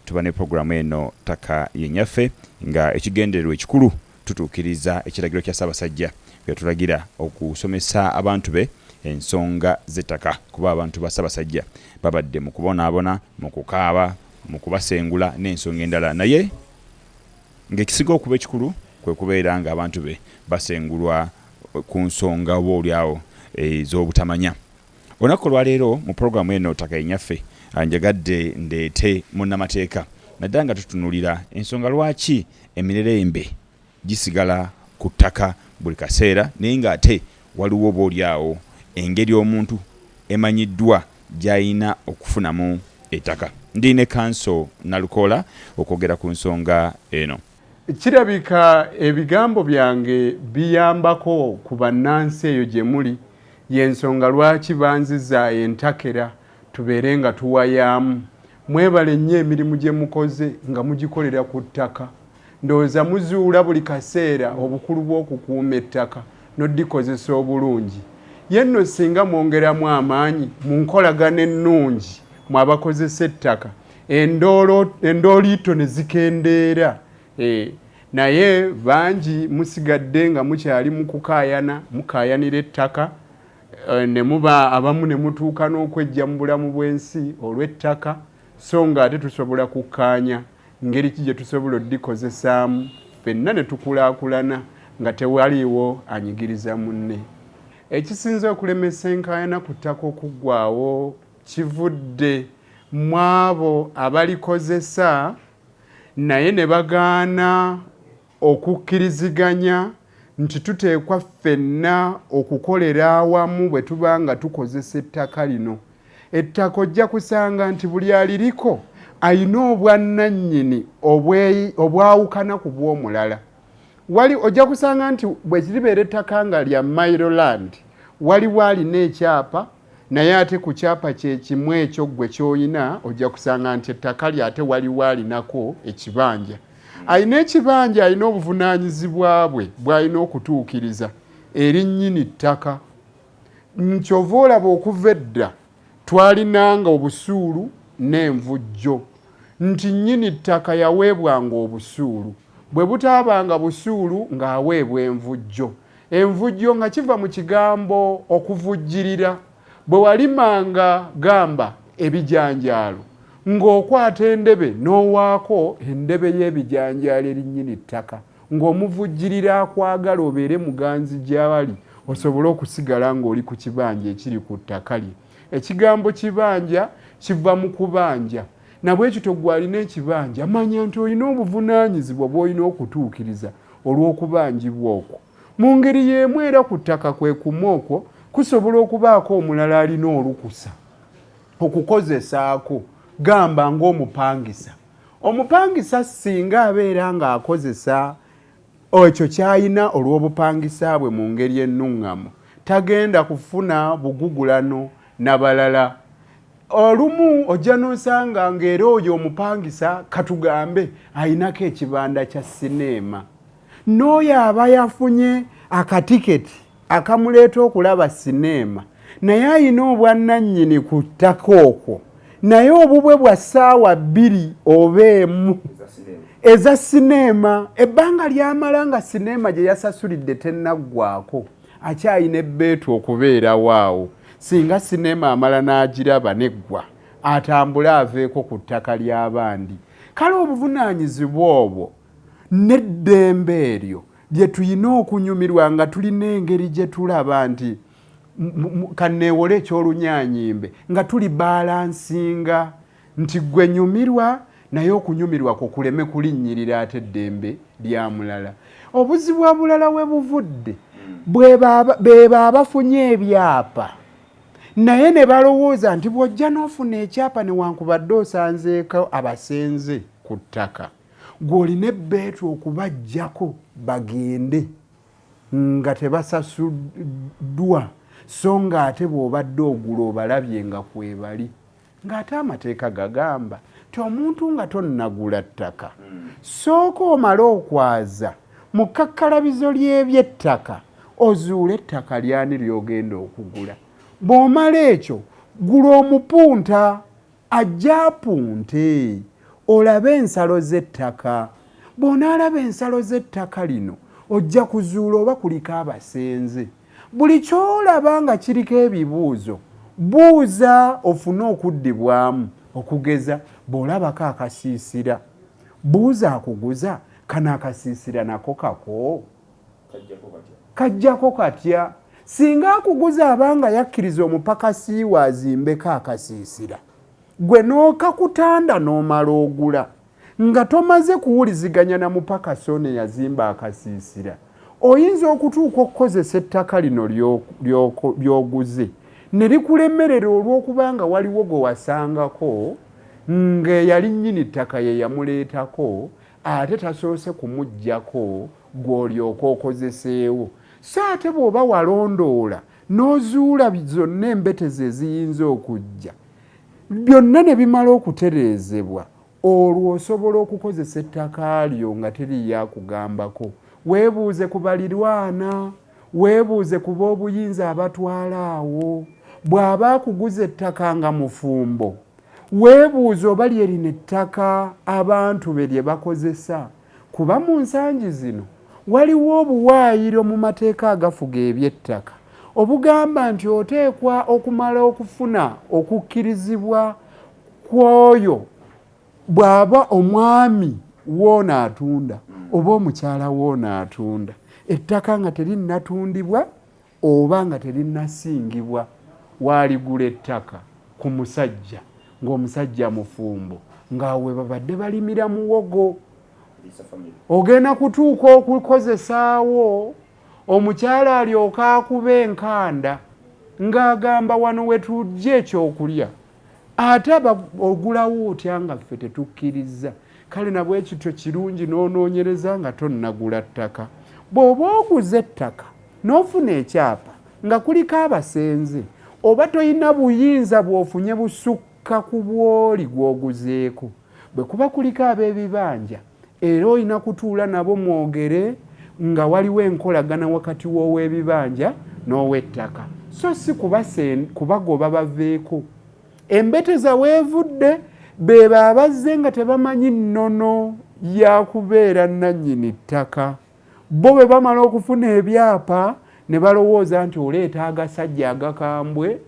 Tuba ne pulogulaamu eno Ttaka Ye Nnyaffe nga ekigendererwa ekikulu tutuukiriza ekiragiro kya Ssaabasajja bwe yatulagira okusomesa abantu be ensonga z'ettaka kuba abantu ba Ssaabasajja babadde mu kubonaabona, mu kukaaba, mu kubasengula n'ensonga endala naye ng'ekisinga okuba ekikulu kwe kubeera ng'abantu be basengulwa ku nsonga oba olyawo ez'obutamanya. Olunaku olwaleero mu pulogulaamu eno Ttaka Ye Nnyaffe njagadde ndeete munnamateeka naddala nga tutunuulira ensonga lwaki emirerembe gisigala ku ttaka buli kaseera naye ng'ate waliwo oba oli awo engeri omuntu emanyiddwa gy'alina okufunamu ettaka. Ndi ne Kanso Nalukoola okwogera ku nsonga eno. Kirabika ebigambo byange biyambako ku bannansi eyo gye muli y'ensonga lwaki banziza entakera tubeere nga tuwayaamu. Mwebale nnyo emirimu gye mukoze nga mugikolera ku ttaka. Ndowooza muzuula buli kaseera obukulu bw'okukuuma ettaka n'odikozesa obulungi. Ye nno singa mwongeramu amaanyi mu nkolagana ennungi mwe abakozesa ettaka, endooliito ne zikendeera. Eh, naye bangi musigadde nga mukyali mu kukaayana, mukaayanira ettaka eh, ne muba abamu ne mutuuka n'okweggya mu bulamu bw'ensi olw'ettaka, so ng'ate tusobola kukkaanya ngeri ki gye tusobola odikozesaamu ffenna ne tukulaakulana nga tewaliiwo anyigiriza munne. Ekisinze okulemesa enkaayana ku ttaka okuggwaawo kivudde mu abo abalikozesa naye ne bagaana okukkiriziganya nti tuteekwa ffenna okukolera awamu bwe tuba nga tukozesa ettaka lino. Ettaka ojja kusanga nti buli aliriko alina obwannannyini obwawukana ku bw'omulala. Wali ojja kusanga nti bwe kiribeera ettaka nga lya Mailo Land, waliwo alina ekyapa naye ate ku kyapa kye kimu ekyo ggwe ky'olina ojja kusanga nti ettaka lye ate waliwo alinako ekibanja. Alina ekibanja alina obuvunaanyizibwa bwe bw'alina okutuukiriza eri nnyini ttaka. Ky'ova olaba okuva edda twalinanga obusuulu n'envujjo nti nnyini ttaka yaweebwanga obusuulu, bwe butaabanga busuulu ng'aweebwa envujjo. Envujjo nga kiva mu kigambo okuvujjirira. Bwe walimanga gamba ebijanjaalo ng'okwata endebe n'owaako endebe y'ebijanjaalo eri nnyini ttaka ng'omuvujjirira akwagala obeere muganzi gy'ali osobole okusigala ng'oli ku kibanja ekiri ku ttaka lye. Ekigambo kibanja kiva mu kubanja. Nabwekityo ggwe alina ekibanja manya nti olina obuvunaanyizibwa bw'olina okutuukiriza olw'okubanjibwa okwo. Mu ngeri y'emu era ku ttaka kwe kumu okwo kusobola okubaako omulala alina olukusa okukozesaako gamba ng'omupangisa. Omupangisa ssinga abeera ng'akozesa ekyo ky'alina olw'obupangisa bwe mu ngeri ennuŋŋamu, tagenda kufuna bugugulano na balala. Olumu ojja n'osanga ng'era oyo omupangisa katugambe alinako ekibanda kya sineema, n'oyo aba yafunye akatiketi akamuleeta okulaba sineema naye alina obwannannyini ku ttaka okwo, naye obubwe bwa ssaawa bbiri oba emu eza sineema, ebbanga ly'amala nga sineema gye yasasulidde tennaggwaako akyalina ebbeetu okubeerawo awo. Singa sineema amala n'agiraba n'eggwa, atambule aveeko ku ttaka ly'abandi. Kale obuvunaanyizibwa obwo n'eddembe eryo lye tulina okunyumirwa nga tulina engeri gye tulaba nti kanneewole eky'olunyaanyimbe nga tuli baalansinga nti ggwe nyumirwa naye okunyumirwa kwo kuleme kulinnyirira ate eddembe lya mulala. Obuzibu obulala we buvudde beba abafunye ebyapa naye ne balowooza nti bw'ojja n'ofuna ekyapa newankubadde osanzeeko abasenze ku ttaka ggwe olina ebbeetu okubaggyako bagende nga tebasasuddwa so ng'ate bw'obadde ogula obalabye nga kwebali ng'ate amateeka gagamba nti omuntu nga tonnagula ttaka sooka omale okwaza mu kkakkalabizo ly'ebyettaka ozuule ettaka lyani ly'ogenda okugula. Bw'omala ekyo gula omupunta ajje apunte Olabe ensalo z'ettaka. Bw'onaalaba ensalo z'ettaka lino, ojja kuzuula oba kuliko abasenze. Buli ky'olaba nga kiriko ebibuuzo, buuza ofune okuddibwamu. Okugeza, bw'olabako akasiisira, buuza akuguza, kano akasiisira nako kako? Kajjako katya? Singa akuguza aba nga yakkiriza omupakasi we azimbeko akasiisira, gwe n'okakutanda n'omala ogula nga tomaze kuwuliziganya na mupakasi ono eyazimba akasiisira, oyinza okutuuka okukozesa ettaka lino ly'oguze ne likulemerera olw'okuba nga waliwo gwe wasangako ng'eyali nnyini ttaka ye yamuleetako ate tasoose kumuggyako gw'olyoka okozeseewo. So ate bw'oba walondoola n'ozuula zonna embetezi eziyinza okujja byonna ne bimala okutereezebwa, olwo osobola okukozesa ettaka lyo nga teriiyo akugambako. Weebuuze ku balirwana, weebuuze ku b'obuyinza abatwala awo. Bw'aba akuguza ettaka nga mufumbo, weebuuze oba lye lino ettaka abantu be lye bakozesa kuba mu nsangi zino waliwo obuwaayiro mu mateeka agafuga eby'ettaka obugamba nti oteekwa okumala okufuna okukkirizibwa kw'oyo bw'aba omwami w'ono atunda oba omukyala w'ono atunda ettaka nga terinnatundibwa oba nga terinnasingibwa. Waaligula ettaka ku musajja ng'omusajja mufumbo ng'awo we babadde balimira muwogo. Ogenda kutuuka okukozesaawo omukyala alyoke akube enkanda ng'agamba wano we tujja ekyokulya ate ogulawo otya nga ffe tetukkirizza. Kale na bwe kityo kirungi n'onoonyereza nga tonnagula ttaka. Bw'oba oguze ettaka n'ofuna ekyapa nga kuliko abasenze oba tolina buyinza bw'ofunye busukka ku bw'oli gw'oguzeeko. Bwe kuba kuliko ab'ebibanja era olina kutuula nabo mwogere nga waliwo enkolagana wakati w'ow'ebibanja n'ow'ettaka so si kubagoba baveeko. Embeteza w'evudde beebo abazze nga tebamanyi nnono ya kubeera nnannyini ttaka. Bo bwe bamala okufuna ebyapa ne balowooza nti oleeta agasajja agakambwe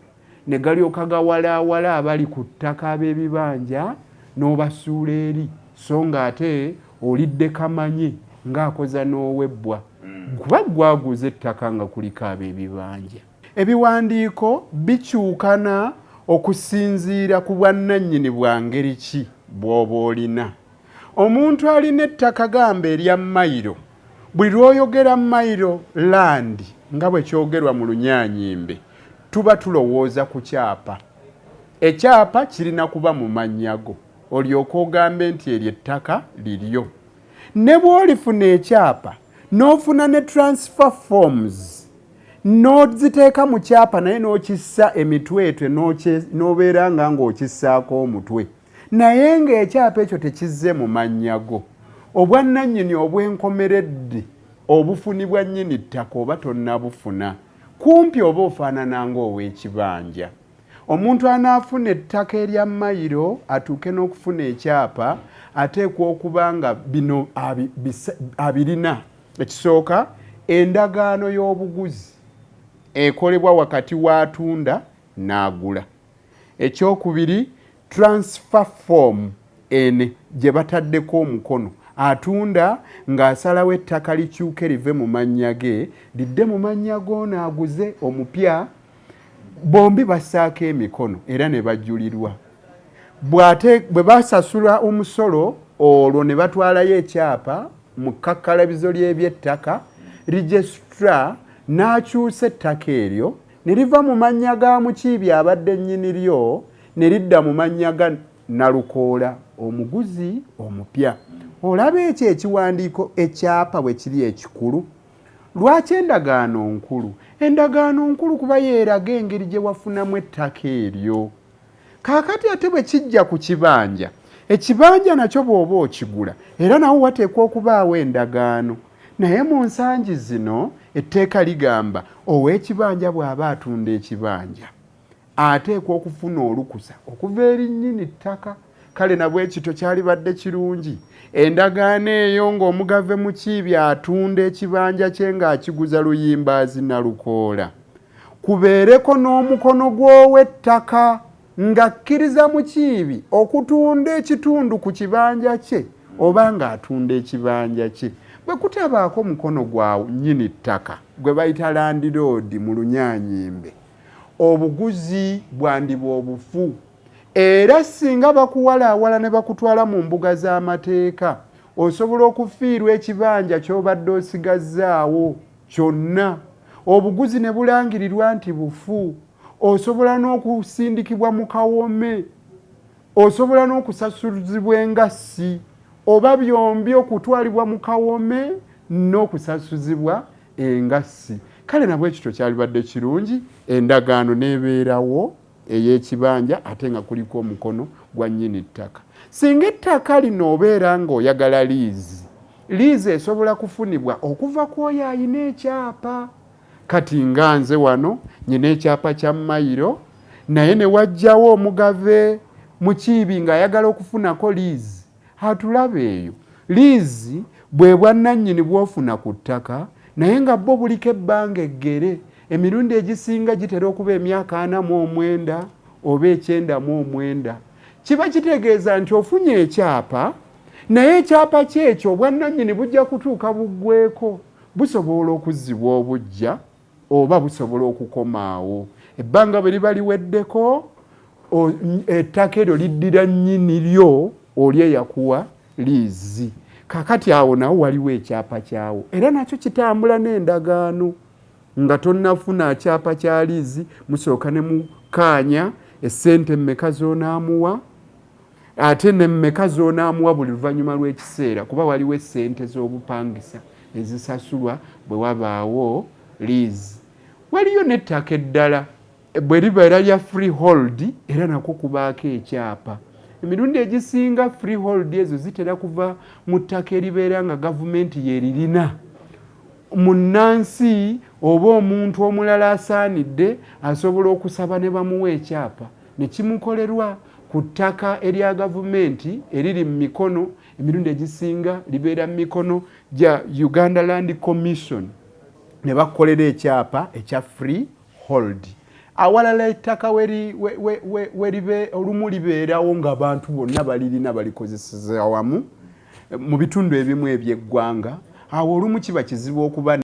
ne galyoka gawalaawala abali ku ttaka ab'ebibanja n'obasuula eri so ng'ate olidde kamanye ng'akoza n'owebbwa kuba ggwe aguze ettaka nga kuliko ab'ebibanja. Ebiwandiiko bikyukana okusinziira ku bwannannyini bwa ngeri ki bw'oba olina. Omuntu alina ettaka gamba erya mayiro, buli lw'oyogera mayiro land nga bwe kyogerwa mu Lunyaanyimbe, tuba tulowooza ku kyapa. Ekyapa kirina kuba mu mannya go olyoke ogambe nti eryo ettaka liryo. Ne bw'olifuna ekyapa n'ofuna ne transfer forms n'oziteeka mu kyapa naye n'okissa emitwetwe n'obeera nga ng'okissaako omutwe. Naye ng'ekyapa ekyo tekizze mu mannya go, obwannannyini obw'enkomeredde obufunibwa nnyini ttaka oba tonnabufuna, kumpi oba ofaanana ng'ow'ekibanja. Omuntu anaafuna ettaka erya mayiro atuuke n'okufuna ekyapa ateekwa okuba nga bino abirina. Ekisooka, endagaano y'obuguzi ekolebwa wakati w'atunda n'agula. Ekyokubiri, transfer form ene gye bataddeko omukono atunda ng'asalawo ettaka likyuke live mu mannya ge lidde mu mannya g'ono aguze omupya. Bombi bassaako emikono era ne bajulirwa. Bw'ate bwe basasula omusolo olwo ne batwalayo ekyapa mu kkakkalabizo ly'ebyettaka, registrar n'akyusa ettaka eryo ne liva mu mannya ga Mukiibi abadde nnyini lyo ne lidda mu mannya ga Nalukoola omuguzi omupya. Olaba ekyo ekiwandiiko ekyapa bwe kiri ekikulu? Lwaki endagaano nkulu? Endagaano nkulu kuba y'eraga engeri gye wafunamu ettaka eryo. Kaakati ate bwe kijja ku kibanja, ekibanja nakyo bw'oba okigula era nawo wateekwa okubaawo endagaano. Naye mu nsangi zino etteeka ligamba ow'ekibanja bw'aba atunda ekibanja ateekwa okufuna olukusa okuva eri nnyini ttaka. Kale na bwe kityo kyalibadde kirungi endagaano eyo ng'Omugave Mukiibi atunda ekibanja kye ng'akiguza Luyimbaazi Nalukoola, kubeereko n'omukono gw'ow'ettaka ng'akkiriza Mukiibi okutunda ekitundu ku kibanja kye oba ng'atunda ekibanja kye. Bwe kutabaako mukono gwa nnyini ttaka gwe bayita landiroodi mu Lunyaanyimbe, obuguzi bwandiba obufu. Era singa bakuwalaawala ne bakutwala mu mbuga z'amateeka, osobola okufiirwa ekibanja ky'obadde osigazzaawo kyonna, obuguzi ne bulangirirwa nti bufu. Osobola n'okusindikibwa mu kawome, osobola n'okusasuzibwa engassi, oba byombi, okutwalibwa mu kawome n'okusasuzibwa engassi. Kale nabwe kityo kyalibadde kirungi endagaano n'ebeerawo ey'ekibanja ate nga kuliko omukono gwa nnyini ttaka. Singa ettaka lino obeera ng'oyagala liizi, liizi esobola kufunibwa okuva ku oyo ayina ekyapa. Kati nga nze wano nyina ekyapa kya mayiro, naye ne wajjawo Omugave Mukiibi ng'ayagala okufunako liizi, atulaba eyo. Liizi bwe bwannannyini bw'ofuna ku ttaka naye nga bwo buliko ebbanga eggere. Emirundi egisinga gitera okuba emyaka 49 oba 99. Kiba kitegeeza nti ofunye ekyapa, naye ekyapa kyekyo obwannannyini bujja kutuuka buggweko. Busobola okuzzibwa obuggya oba busobola okukomaawo. Ebbanga bwe liba liweddeko, ettaka eryo liddira nnyini lyo oli eyakuwa liizi. Kakati awo nawo waliwo ekyapa kyawo, era nakyo kitambula n'endagaano. Nga tonnafuna kyapa kya liizi, musooka ne mukkaanya essente mmeka z'onaamuwa, ate ne mmeka z'onaamuwa buli luvannyuma lw'ekiseera, kuba waliwo essente z'obupangisa ezisasulwa bwe wabaawo liizi. Waliyo n'ettaka eddala bwe libeera lya freehold, era nakwo kubaako ekyapa. Emirundi egisinga freehold ezo zitera kuva mu ttaka eribeera nga gavumenti yeririna. Munnansi oba omuntu omulala asaanidde asobola okusaba ne bamuwa ekyapa ne kimukolerwa ku ttaka erya gavumenti eriri mu mikono. Emirundi egisinga libeera mu mikono gya Uganda Land Commission, ne bakukolera ekyapa ekya freehold. Awalala ettaka olumu libeerawo ng'abantu bonna balirina, balikozeseza wamu mu bitundu ebimu eby'eggwanga. Awo olumu kiba kizibu okuba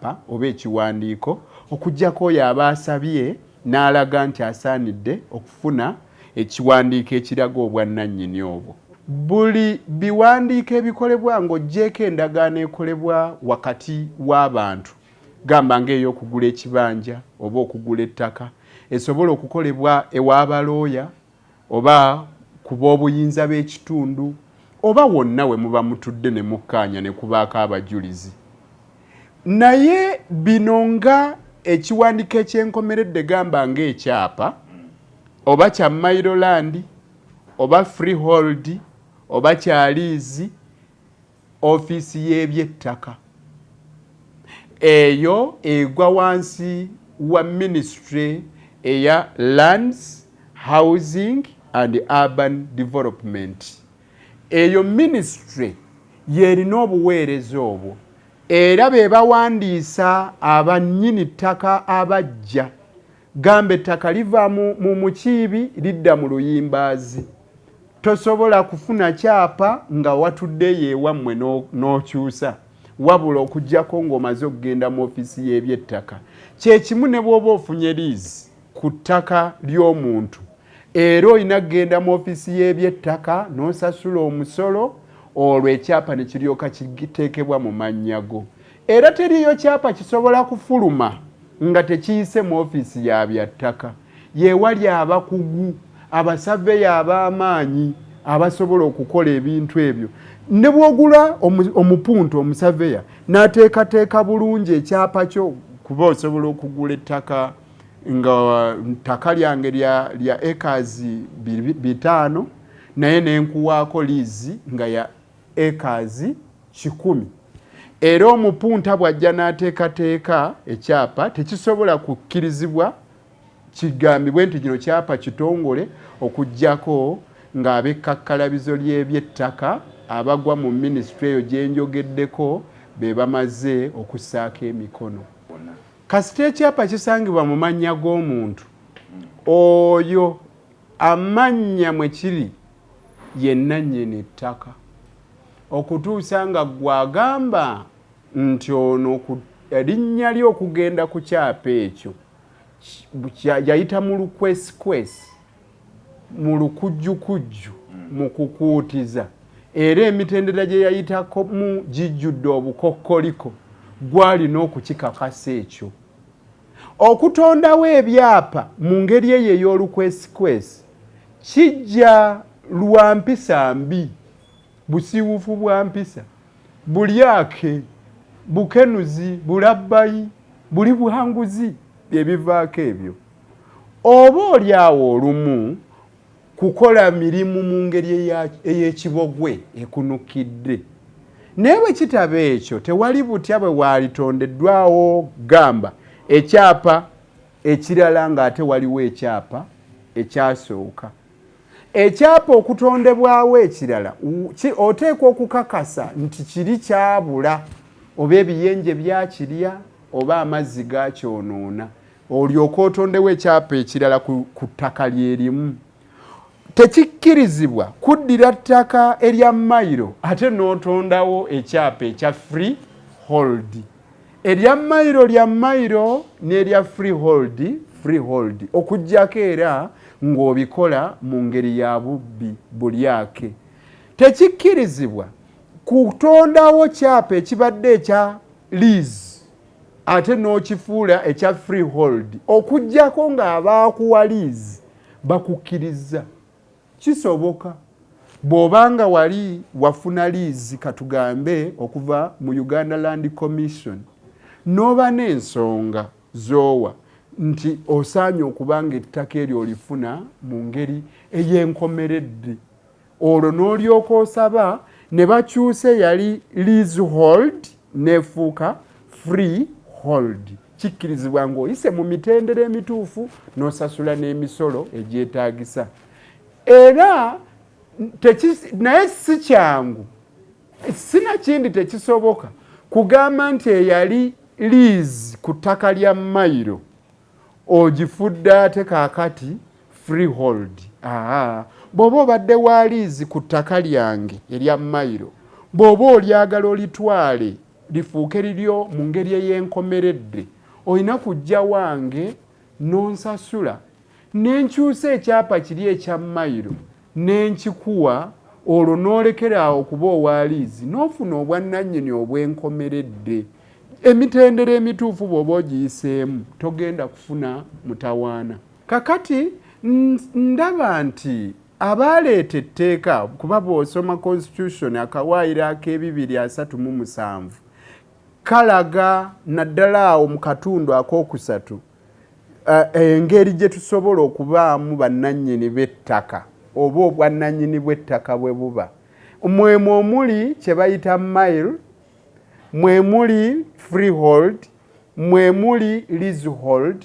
pa oba ekiwandiiko, okuggyako oyo aba asabye n'alaga nti asaanidde okufuna ekiwandiiko ekiraga obwannannyini obwo. Buli biwandiiko ebikolebwa ng'oggyeeko endagaano ekolebwa wakati w'abantu, gamba ng'ey'okugula ekibanja oba okugula ettaka, esobola okukolebwa ew'abalooya oba ku b'obuyinza b'ekitundu oba wonna we muba mutudde ne mukkaanya ne kubaako abajulizi. Naye bino nga ekiwandiiko eky'enkomeredde, gamba ng'ekyapa oba kya mailo land oba freehold oba kya liizi, ofiisi y'ebyettaka eyo egwa wansi wa minisitule eya Lands, Housing and Urban Development. Eyo minisitule y'erina obuweereza obwo, era be bawandiisa abannyini ttaka abajja. Gamba ettaka liva mu Mukiibi lidda mu Luyimbaazi, tosobola kufuna kyapa nga watuddeyo ewammwe n'okyusa, wabula okuggyako ng'omaze okugenda mu ofiisi y'ebyettaka. Kyekimu ne bw'oba ofunye liizi ku ttaka ly'omuntu, era olina kugenda mu ofiisi y'ebyettaka n'osasula omusolo, olwo ekyapa ne kiryoka kiteekebwa mu mannya go. Era teriiyo kyapa kisobola kufuluma nga tekiyise mu ofiisi ya byattaka. Yewali abakugu, abasaveya ab'amaanyi abasobola okukola ebintu ebyo. Ne bw'ogula omupunta omusaveya n'ateekateeka bulungi ekyapa kyo, kuba osobola okugula ettaka nga ttaka lyange lya acres 500, naye nenkuwaako liizi nga ya acres 100. Era omupunta bw'ajja n'ateekateeka ekyapa, tekisobola kukkirizibwa kigambibwe nti kino kyapa kitongole okuggyako Ng'ab'ekkakkalabizo ly'ebyettaka abagwa mu minisitule eyo gye njogeddeko be bamaze okussaako emikono. Kasita ekyapa kisangibwa mu mannya g'omuntu oyo, amannya mwe kiri ye nnannyini ttaka okutuusa nga ggwe agamba nti ono erinnya lye okugenda ku kyapa ekyo yayita mu lukwesikwesi, mu lukujjukujju, mu kukuutiza, era emitendera gye yayitakomu gijjudde obukokkoliko, gwalina okukikakasa ekyo. Okutondawo ebyapa mu ngeri eyo ey'olukwesikwesi kijja lwa mpisa mbi, busiiwuufu bwa mpisa, bulyake, bukenuzi, bulabbayi, buli bwanguzi bye bivaako ebyo. Oba oli awo olumu kukola mirimu mu ngeri ey'ekibogwe ekunukidde. Naye bwe kitaba ekyo, tewali butya bwe waalitondeddwawo gamba ekyapa ekirala ng'ate waliwo ekyapa ekyasooka. Ekyapa okutondebwawo ekirala, oteekwa okukakasa nti kiri kyabula oba ebiyenje byakirya oba amazzi gaakyonoona, olyoke otondewo ekyapa ekirala ku ttaka lye limu. Tekikkirizibwa kuddira ttaka erya mayiro ate n'otondawo ekyapa ekya free hold. Erya mayiro lya mayiro n'erya free hold free hold, okuggyako era ng'obikola mu ngeri ya bubbi bulyake. Tekikkirizibwa kutondawo kyapa ekibadde ekya lease ate n'okifuula ekya free hold, okuggyako ng'abaakuwa lease bakukkirizza. Kisoboka bw'oba nga wali wafuna liizi, katugambe okuva mu Uganda Land Commission, n'oba n'ensonga z'owa nti osaanye okuba nga ettaka eryo olifuna mu ngeri ey'enkomeredde, olwo n'olyoka osaba ne bakyusa eyali leasehold n'efuuka freehold. Kikkirizibwa ng'oyise mu mitendera emituufu n'osasula n'emisolo egyetaagisa. Era naye si kyangu, sinakindi tekisoboka kugamba nti eyali lease ku ttaka lya mayiro ogifudde ate kaakati freehold. Aa, bw'oba obadde wa liizi ku ttaka lyange erya mayiro, bw'oba olyagala olitwale lifuuke liryo mu ngeri ey'enkomeredde, olina kujja wange n'onsasula ne nkyusa ekyapa kiri ekya mayiro ne nkikuwa, olwo n'olekera awo okuba owa liizi n'ofuna obwannannyini obw'enkomeredde. Emitendera emituufu bw'oba ogiyiseemu togenda kufuna mutawaana. Kakati ndaba nti abaaleeta etteeka, kuba bw'osoma constitution akawaayiro ak'ebibiri asatu mu musanvu kalaga naddala awo mu katundu akookusatu engeri gye tusobola okubaamu bannannyini b'ettaka oba obwannannyini bw'ettaka bwe buba. Mwemwo omuli kye bayita mile, mwe muli freehold, mwe muli leasehold.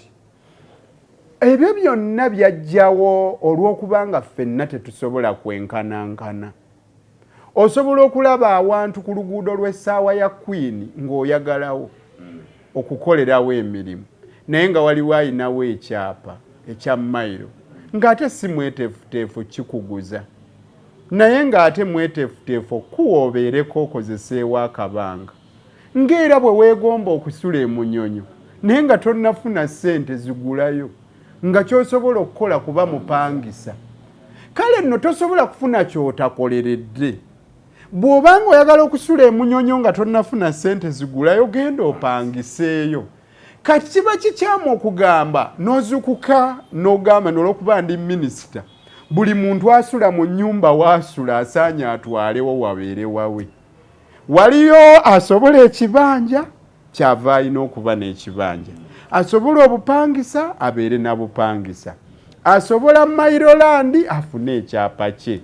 Ebyo byonna byajjawo olw'okuba nga ffenna tetusobola kwenkanankana. Osobola okulaba awantu ku luguudo lw'essaawa ya Queen ng'oyagalawo okukolerawo emirimu, naye nga waliwo alinawo ekyapa ekya mayiro ng'ate si mweteefuteefu kikuguza, naye ng'ate mweteefuteefu okukuwa obeereko okozeseewo akabanga. Ng'era bwe weegomba okusula e Munyonyo naye nga tonnafuna ssente zigulayo, nga ky'osobola okukola kuba mupangisa. Kale nno tosobola kufuna ky'otakoleredde. Bw'oba ng'oyagala okusula e Munyonyo nga tonnafuna ssente zigulayo, genda opangiseeyo. Kati kiba kikyamu okugamba n'ozukuka n'ogamba nolwokuba ndi minisita, buli muntu asula mu nnyumba waasula asaanye atwalewo wabeere wawe. Waliyo asobola ekibanja, kyava alina okuba n'ekibanja. Asobola obupangisa abeere na bupangisa. Asobola mairolandi afune ekyapa kye.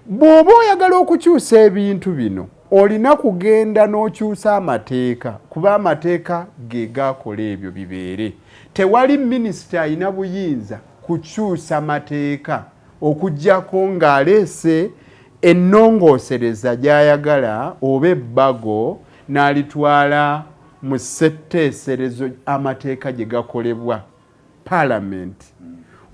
Bw'oba oyagala okukyusa ebintu bino, olina kugenda n'okyusa amateeka, kuba amateeka ge gakola ebyo bibeere. Tewali minisita alina buyinza kukyusa mateeka. okuggyako ng'aleese ennongoosereza gy'ayagala oba ebbago n'alitwala mu ssetteeserezo amateeka gye gakolebwa, Palamenti,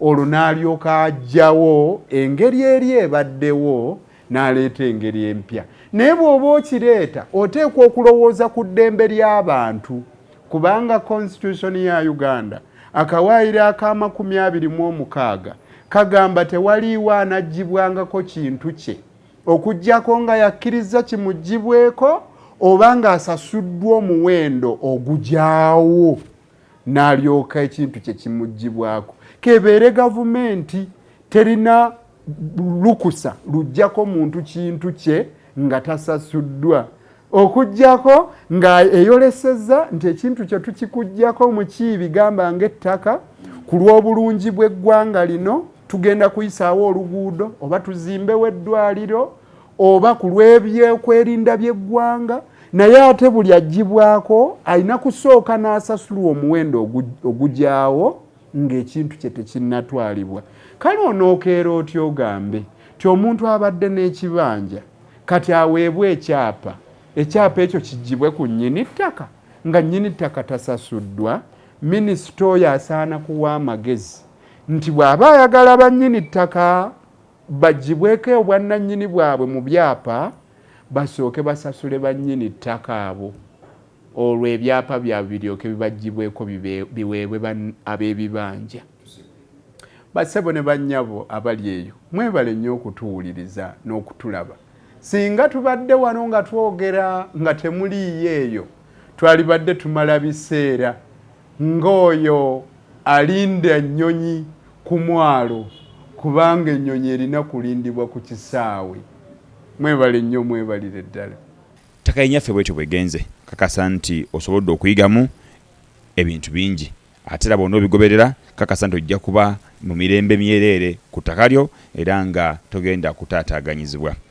olwo n'alyoka aggyawo engeri eri ebaddewo n'aleeta engeri empya. Naye bw'oba okireeta oteekwa okulowooza ku ddembe ly'abantu kubanga Constitution ya Uganda akawaayiro ak'amakumi 26 kagamba tewaliiwo anaggyibwangako kintu kye okuggyako nga yakkirizza kimuggyibweko oba ng'asasuddwa omuwendo ogugyawo n'alyoka ekintu kye kimuggyibwako. Kebeere gavumenti terina lukusa luggyako muntu kintu kye nga tasasuddwa okuggyako nga eyolesezza nti ekintu kye tukikuggyako mu kiibi gamba ng'ettaka ku lw'obulungi bw'eggwanga lino tugenda kuyisaawo oluguudo oba tuzimbewo eddwaliro oba ku lw'ebyokwerinda by'eggwanga naye ate buli aggyibwako alina kusooka n'asasulwa omuwendo ogugyawo ng'ekintu kye tekinnatwalibwa. Kale onookeera otya ogambe nti omuntu abadde n'ekibanja kati aweebwe ekyapa, ekyapa ekyo kiggyibwe ku nnyini ttaka nga nnyini ttaka tasasuddwa? Minisita oyo asaana kuwa amagezi nti bw'aba ayagala bannyini ttaka baggyibweko obwannannyini bwabwe mu byapa basooke basasule bannyini ttaka abo olwo ebyapa byabwe biryoke bibaggyibweko biweebwe ab'ebibanja. Bassebo ne bannyabo abali eyo mwebale nnyo okutuwuliriza n'okutulaba. Singa tubadde wano nga twogera nga temuliiyo eyo twalibadde tumala biseera ng'oyo alinda ennyonyi ku mwalo kubanga ennyonyi erina kulindibwa ku kisaawe. Mwebale nnyo mwebalire ddala. Ttaka ye Nyaffe bwetyo bwegenze. Kakasa nti osobodde okuyigamu ebintu bingi ate era bw'onoobigoberera kakasa nti ojja kuba mu mirembe myereere ku ttaka lyo era nga togenda kutaataaganyizibwa.